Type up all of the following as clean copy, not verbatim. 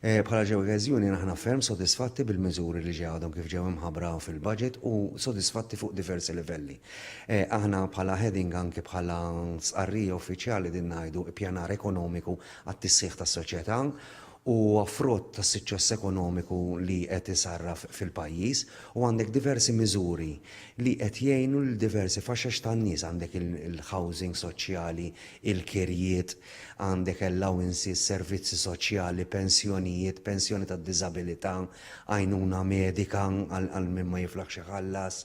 Bħala Ġewgez Union aħna ferm sodisfatti bil-miżuri li ġew għadhom kif ġew imħabbra fil-budget u sodisfatti fuq diversi livelli. Aħna bħala heading anki bħala stqarrija uffiċjali din ngħidu ippjanar ekonomiku għat-tisħiħ tas-soċjetà u huwa frott tas-siċċess ekonomiku li qed isarraf fil-pajjiż u għandek diversi miżuri li qed jgħinu lil diversi faxex tan-nies, għandek il-housing soċjali, il-kirjiet, Għandek allowances, servizzi soċjali, pensjonijiet, pensjoni tad-diżabilità, għajnuna medika għal min ma jiflaħx iħallas.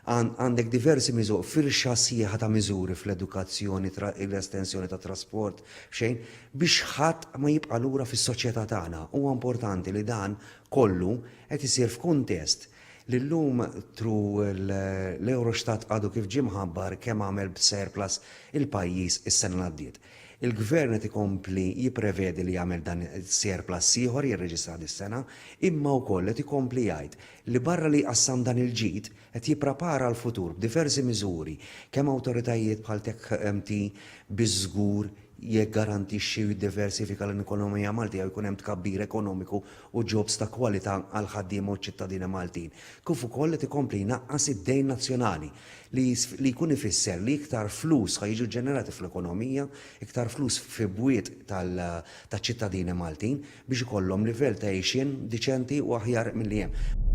Għandek diversi miżuri, firxa sħiħa ta' miżuri fl-edukazzjoni, l-estensjoni tat-trasport b'xejn, biex ħadd ma jibqa' lura fis-soċjetà tagħna. Huwa importanti li dan kollu qed isir f'kuntest li llum through l-Eurostat għadu kif ġie mħabbar kemm għamel b'surplus il-pajjiż is-sena li għaddiet. Il-Gvern qed ikompli jipprevedi li jagħmel dan surplus ieħor jirreġistrah dis-sena, imma wkoll qed ikompli jgħid li barra li jqassam dan il-ġid qed jipprepara l-futur b'diversi miżuri kemm awtoritajiet bħal Tech-MT biex żgur jiggarantixxi u jiddiversifika l-ekonomija Maltija u jkun hemm tkabbir ekonomiku u jobs ta' kwalità għall-ħaddiema u ċ-ċittadini Maltin, kif ukoll qed ikompli jnaqqas id-dejn nazzjonali, li li jkun ifisser li iktar flus ħa jiġu ġġenerati fl-ekonomija, iktar flus fi bwiet taċ-ċittadini Maltin biex ikollhom livell ta' għixien diċenti u aħjar milli hemm.